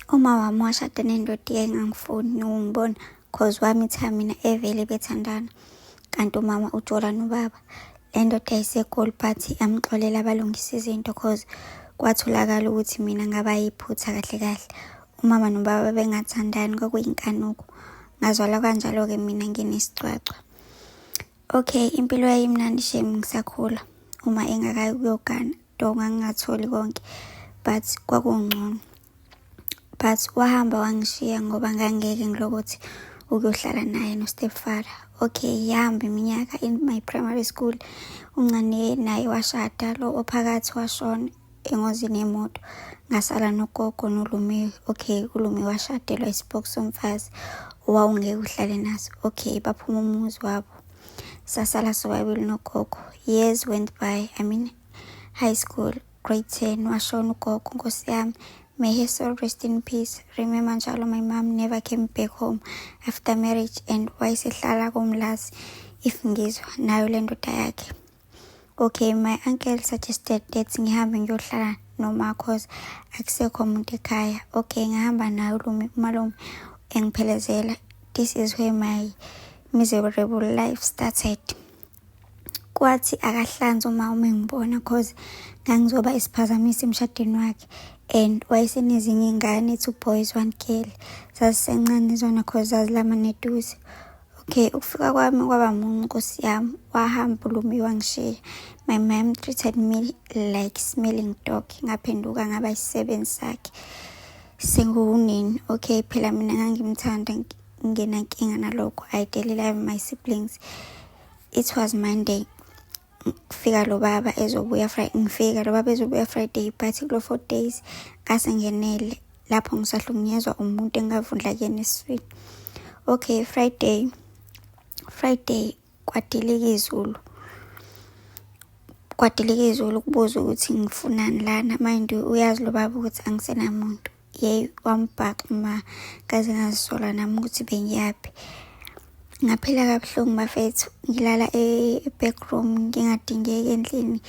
Uma wami washada nendoda eyayingangifuni nokungibona, cause wamitha mina evele bethandana, kanti umama ujola nobaba. Le ndoda yayiseGoli but yamxolela balungisa izinto cause kwatholakala ukuthi mina ngaba yiphutha kahle kahle. Umama nobaba babengathandani, kwakuyinkanuko. Ngazalwa kanjalo-ke mina nginesigcwagcwa. Okay, impilo yayimnandi shame ngisakhula uma engakayi ukuyogana, though ngangingatholi konke but kwakungcono. But wahamba wangishiya ngoba ngangeke ngilokothi ukuyohlala naye no-stepfather. Okay, yahamba iminyaka in my primary school, uncane naye washada, lo ophakathi washona engozini yemoto. Ngasala nogogo noLumiwe. Okay, uLumiwe washadelwa isipoko somfazi owawungeke uhlale naso. Okay, baphuma umuzi wabo. Sasala sobabili nogogo. Years went by. I mean, high school, grade 10, washona ugogo, nkosi yami. May her soul rest in peace. Remember njalo, my mom never came back home after marriage and wayesehlala koMlazi if ngizwa nayo le ndoda yakhe. Okay, my uncle suggested that ngihambe ngiyohlala noma cause akusekho umuntu ekhaya. Okay, ngahamba naye uLumi, umalume engiphelezela. This is where my miserable life started. Kwathi akahlanzi uma uma engibona cause ngangizoba isiphazamisi emshadweni wakhe and wayesenezinye iy'ngane, two boys, one girl. Zazisencane zona cause zazilama neduze. Okay, ukufika kwami kwaba muncu, nkosi yami. Wahamba uLumi wangishiya. My mom treated me like smelling dog. Ngaphenduka ngaba isisebenzi sakhe. Senguwunini. Okay, phela mina ngangimthanda ngingenankinga nalokho. I dearly love my siblings. It was Monday. Kufika lo baba ezobuya Friday, ngifika lo baba ezobuya Friday, but kulo 4 days ngase ngenele lapho ngisahlukunyezwa umuntu engavundla kuyena esiswini. Okay, Friday kwadilika izulu. Kwadilika izulu kubuza ukuthi ngifunani lana. Mind you, uyazi lo baba ukuthi angisenamuntu. Yeyi, wambhaxa ma ngaze ngazisola nami ukuthi bengiyaphi. Ngaphila kabuhlungu bafethu, ngilala e-backroom ngingadingeki endlini,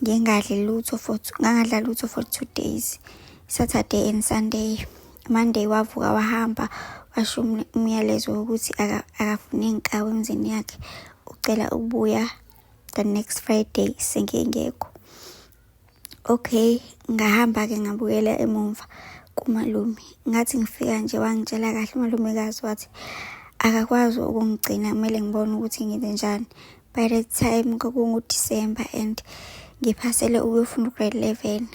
ngingadli lutho for ngangadla lutho for 2 days, Saturday and Sunday. Monday wavuka wahamba washo umyalezo wokuthi akafune ngikawu emzini yakhe, ucela ukubuya the next Friday sengingekho. Okay, ngahamba-ke ngabuyela emumva kumalume. Ngathi ngifika nje wangitshela kahle umalumekazi wathi akakwazi ukungigcina, kumele ngibone ukuthi ngenze njani. By that time kwakungu-December and ngiphasele ukuyofunda u-grade 11.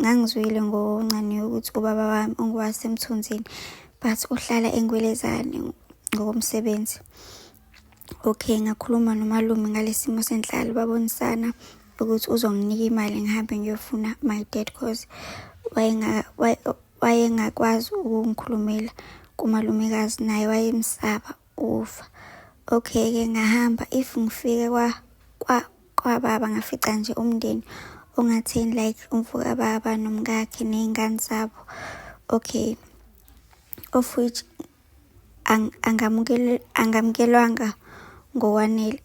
Ngangizwile ngoncane ukuthi ubaba wami ungowasemthunzini but uhlala eNgwelezane ngokomsebenzi. Okay, ngakhuluma nomalume ngalesi simo senhlalo, babonisana ukuthi uzonginika imali ngihambe ngiyofuna my dad cause wayengakwazi ukungikhulumela kumalumekazi naye wayemsaba ukufa. Okay-ke ngahamba, if ngifike kwababa ngafica nje umndeni ongatheni, like umfokababa nomkakhe ney'ngane zabo. Okay, of which angamukelwanga ngokwanele.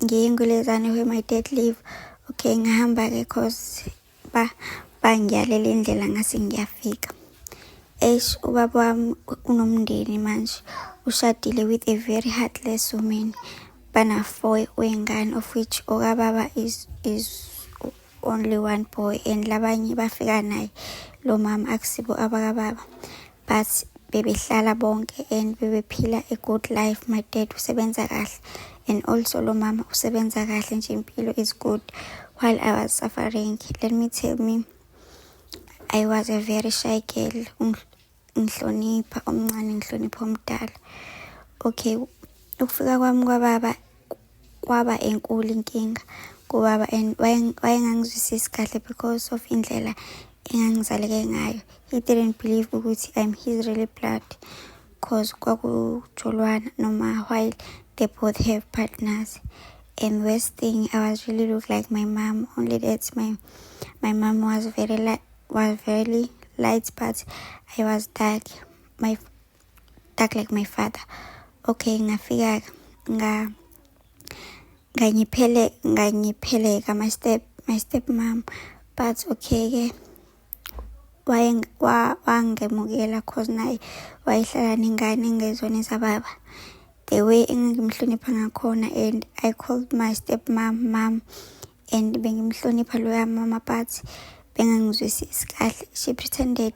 Ngiye eNgwelezane where my dad live. Okay, ngahamba-ke cause bangiyalela indlela ngase ngiyafika. Eish, ubaba wami unomndeni manje, ushadile with a very heartless woman. Bana four wey'ngane of which okababa is only one boy and labanye bafika naye lo mama akusibo abakababa. But bebehlala bonke and bebephila a good life. My dad usebenza kahle and also lo mama usebenza kahle nje, impilo is good while I was suffering. Let me tell me, I was a very shy girl. Ngihlonipha omncane, ngihlonipha omdala. Okay, ukufika kwami kwababa kwaba enkulu inkinga kubaba and wayengangizwisisi kahle because of indlela engangizaleke ngayo. He didn't believe ukuthi I'm his really blood cause kwakujolwana noma while they both have partners. And worst thing, I was really look like my mom, only that my mom was very light but I was dark, my dark like my father. Okay, ngafika nga nganyiphele nganyipheleka my step mom, but okay ke. Wangemukela cause naye wayehlala nengane engezona ezababa. The way engangimhlonipha ngakhona, and I called my stepmom mom, and bengimhlonipha loya mama, but bengangizwisisi kahle. She pretended.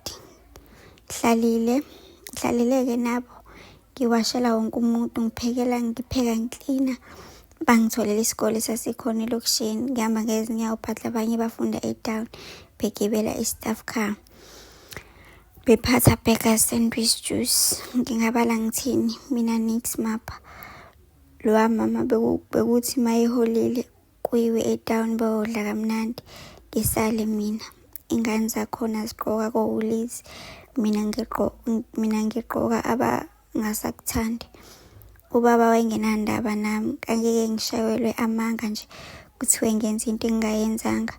Ngihlalile, ngihlalile-ke nabo, ngiwashela wonke umuntu, ngiphekela, ngipheka, ngiklina. Bangitholela isikole sasikhona elokishini, ngihamba ngezinyawo, but abanye bafunda e-town begibela i-staff car, bephatha burger, sandwich, juice. Ngingabala ngithini mina? Nix mapha. Lowa mama bekuthi mayeholile kuyiwe e-town bayodla kamnandi, ngisale mina. Ingane zakhona zigqoka ko-Woolies, mina ngigqoka abangasakuthandi. Ubaba wayengenandaba nami, kangeke ngishayelwe amanga nje kuthiwe ngenza into engingayenzanga.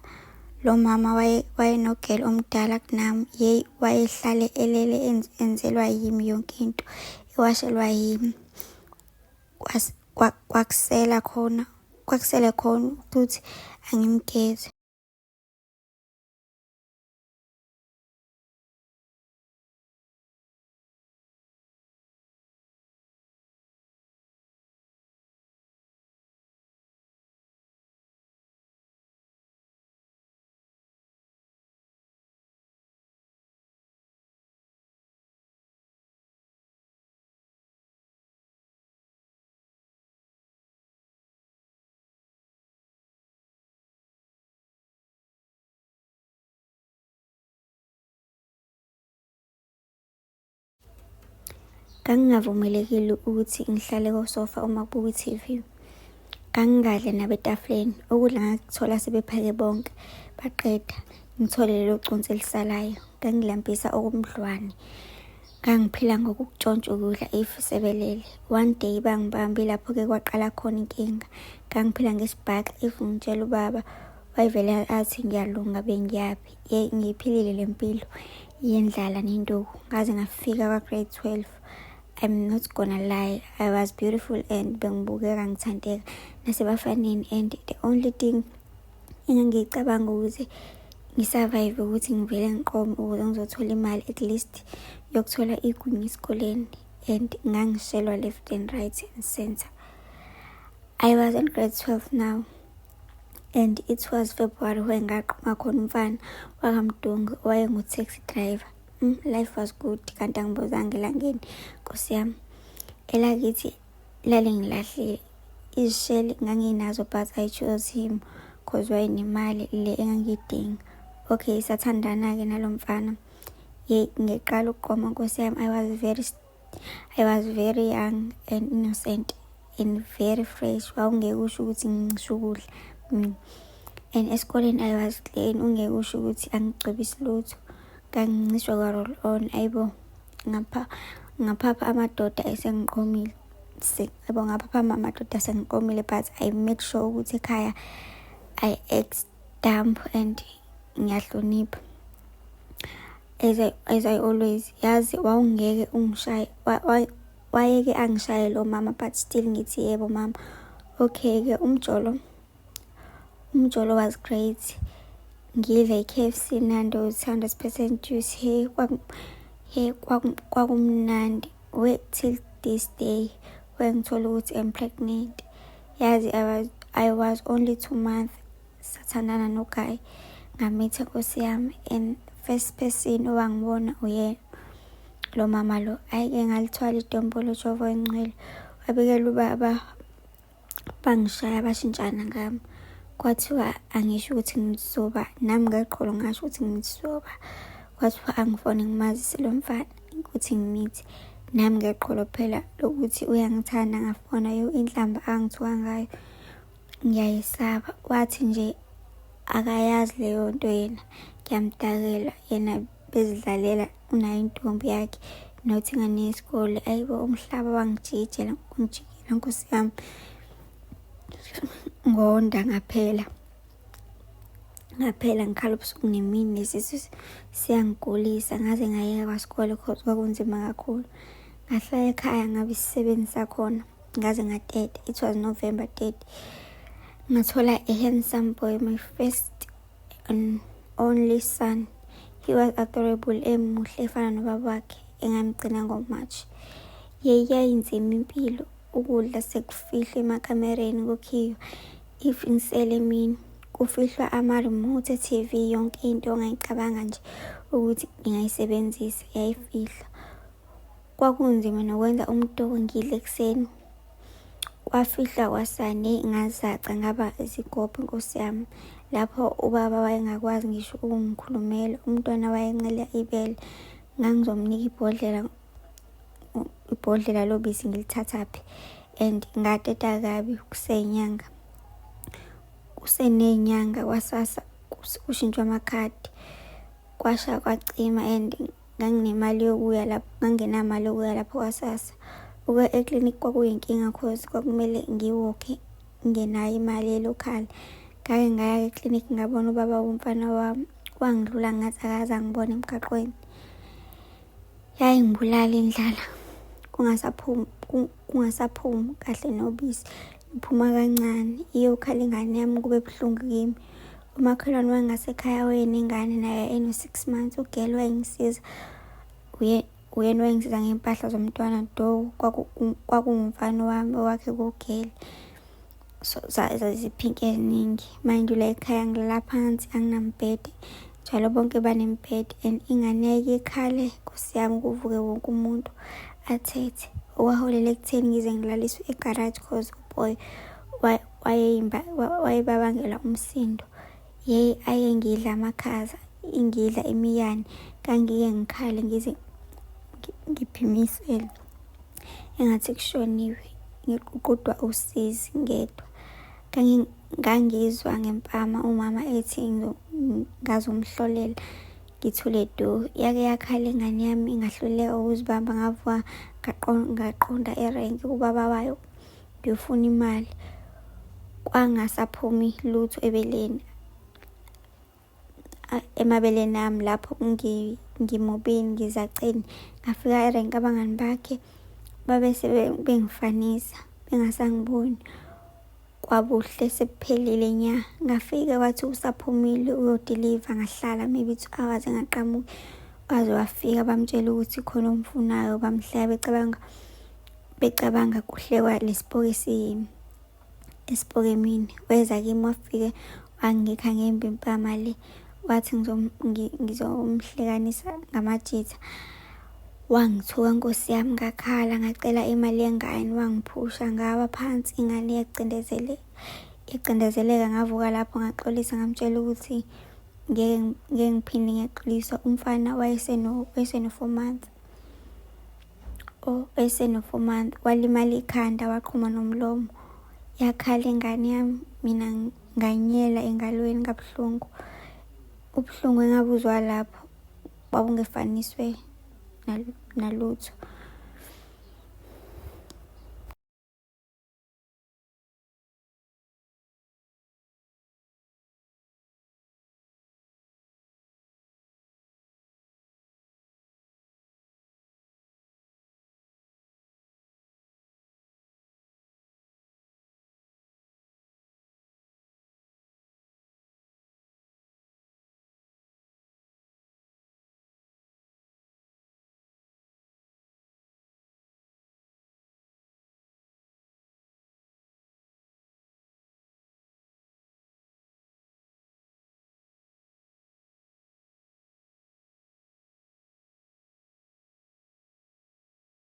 Lo mama wayenogela omdala kunami. Yeyi, wayehlale elele, enzelwa yimi yonke into, ewashelwa yimi. Kwakusela khona, kwakusele khona ukuthi angimgeze. Ngangingavumelekile ukuthi ngihlale kosofa uma kubukwa i-TV. Ngangingadli nabo etafuleni. Ukudla ngangikuthola sebepheke bonke baqeda, ngithole lelo consi elisalayo. Ngangilambisa okomdlwane. Ngangiphila ngokukutshontsha ukudla if sebelele. One day bangibamba, ilapho-ke kwaqala khona inkinga. Ngangiphila ngesibhaxu, if ngitshela ubaba wayevele athi ngiyalunga, bengiyaphi. Yeyi, ngiyiphilile le mpilo yendlala nenduku ngaze ngafika kwa-grade 12. I'm not gonna lie, I was beautiful and bengibukeka ngithandeka nasebafaneni, and the only thing engangiyicabanga ukuze ngi-survive ukuthi ngivele ngiqome ukuze ngizothola imali at least yokuthola igunya esikoleni, and ngangishelwa left and right and center. I was in grade 12 now and it was February when ngaqoma khona umfana wakaMdungu owayengu-taxi driver. Life was good, kanti angibuzanga elangeni, nkosi yami. Elakithi lalingilahlile. Izisheli nganginazo, but I chose him cause wayenemali le engangiyidinga. Okay, sathandana-ke nalo mfana. Yeyi, ngiqala ukuqoma, nkosi yami. I was very young and innocent and very fresh. Wawungeke usho ukuthi ngincishe ukudla mina. And esikoleni I was clean, ungeke usho ukuthi angigcobisi lutho. Ngangincishwa kwa-roll on. Ayibo, ngapha ngaphapha amadoda esengiqomile. Yabo, ngaphaphama amadoda asengiqomile, but I make sure ukuthi ekhaya I act dumb and ngiyahlonipha. As I always yazi, wawungeke ungishaye, wayeke angishaye lo mama, but still ngithi yebo mama. Okay-ke, umjolo was great. Ngidla i-KFC, Nando's, 100% juice. Hey, hey, kwakumnandi. Wait till this day when ngithola ukuthi I'm pregnant. Yazi, I was only 2 months sathandana no-guy. Ngamitha, nkosi yami, and first person owangibona uyena lo mama lo. Hhayi-ke, ngalithwala idombolo, Jehova oyingcwele. Wabikela ubaba, bangishaya, bashintshana ngami. Kwathiwa angisho ukuthi ngizoba nami ngeqholo, ngasho ukuthi ngizoba. Kwathiwa angifone ngimazise lo mfana ukuthi ngimithi. Nami ngeqholo phela lokuthi uyangithanda ngafona. Yo, inhlamba angithuka ngayo ngiyayisaba. Wathi nje akayazi leyo nto yena, ngiyamdakela yena, bezidlalela, unayo intombi yakhe nothi ingane yesikole. Ayibo, umhlaba wangijikijela, ungijikela, nkosi yami. Ngonda ngaphela, ngaphela ngikhala ubusuku nemini, lesisu siyangigulisa, ngaze ngayeka kwasikole cause kwakunzima kakhulu. Ngahlala ekhaya ngabe isisebenzi sakhona ngaze ngateta. It was November 30. Ngathola a handsome boy, my first and only son. He was adorable, emuhle efana nobaba wakhe engamgcina ngo-March. Yeyi, yayinzima impilo, ukudla sekufihlwa emakamereni kukhiywa if ngisele emini. Kufihlwa ama-remote e-TV, yonke into ongayicabanga nje ukuthi ngingayisebenzisa yayifihlwa. Kwakunzima nokwenza umtoko ngidle ekuseni. Kwafihlwa kwasani, ngazaca ngaba izigobho nkosi yami. Lapho ubaba wayengakwazi ngisho ukungikhulumela, umntwana wayencela ibele. Ngangizomnika ibhodlela lobisi ngilithathaphi? And ngateta kabi kuseyinyanga. Kuseney'nyanga kwasasa kushintshwa amakhadi. Kwasha kwacima and nganginemali yokuya lapho, ngangingenamali yokuya lapho kwaSASSA. Ukuya eklinikhi kwakuyinkinga cause kwakumele ngi-walk-e ngingenayo imali ye-local. Ngake ngaya eklinikhi ngabona ubaba womfana wami, wangidlula ngathi akaze angibone emgaqweni. Yayingibulala indlala, kungasaphumi kungasaphumi kahle nobisi, luphuma kancane. Iyokhala ingane yami kube buhlungu kimi. Umakhelwane wangasekhaya wayenengane naye eno-6 months, u-girl wayengisiza. Uyena owayengisiza ngey'mpahla zomntwana though kwakuwumfana wami owakhe ku-girl. So zaziphinki eziningi. Mind you la ekhaya ngilala phansi anginambhede. Njalo bonke banemibhede and ingane yayike ikhale nkosi yami kuvuke wonke umuntu athethe. Okwaholela ekutheni ngize ngilaliswe egaraji cause u-boy wayebabangela umsindo. Yeyi, ayengidla amakhaza, ingidla imiyane. Ngangike ngikhale ngize ngiphimisele engathi kushoniwe, ngiququdwa usizi ngedwa. Ngangizwa ngempama umama ethi ngazomhlolela, ngithule du. Yake yakhala ingane yami ngahluleka ukuzibamba, ngavuka ngaqonda erenki kubaba wayo ngiyofuna imali. Kwangasaphumi lutho ebeleni, emabeleni ami lapho ngimobini ngizaceni. Ngafika erenki abangani bakhe babese bengifanisa bengasangiboni. Kwabuhle sekuphelile nya. Ngafika kwathi usaphumile uyodiliva, ngahlala maybe 2 hours engaqhamuki. Waze wafika bamtshela ukuthi khona omfunayo, bamhleka becabanga kuhlekwa lesipoki esiyimi esipoke mina. Weza kimi wafike wangikha ngembi impama le, wathi ngizomhlekanisa ngamajitha. Wangithuka nkosi yami, ngakhala ngacela imali yengane, wangiphusha ngawa phansi, ingane yacindezeleka. Ngavuka lapho ngaxolisa ngamtshela ukuthi ngeke ngiphinde ngiyaxolisa. Umfana wayeseno-4 months. Oh, wayeseno-4 months, walimala ikhanda waqhuma nomlomo. Yakhala ingane yami, mina nganyela engalweni kabuhlungu. Ubuhlungu engabuzwa lapho babungefaniswe nalutho.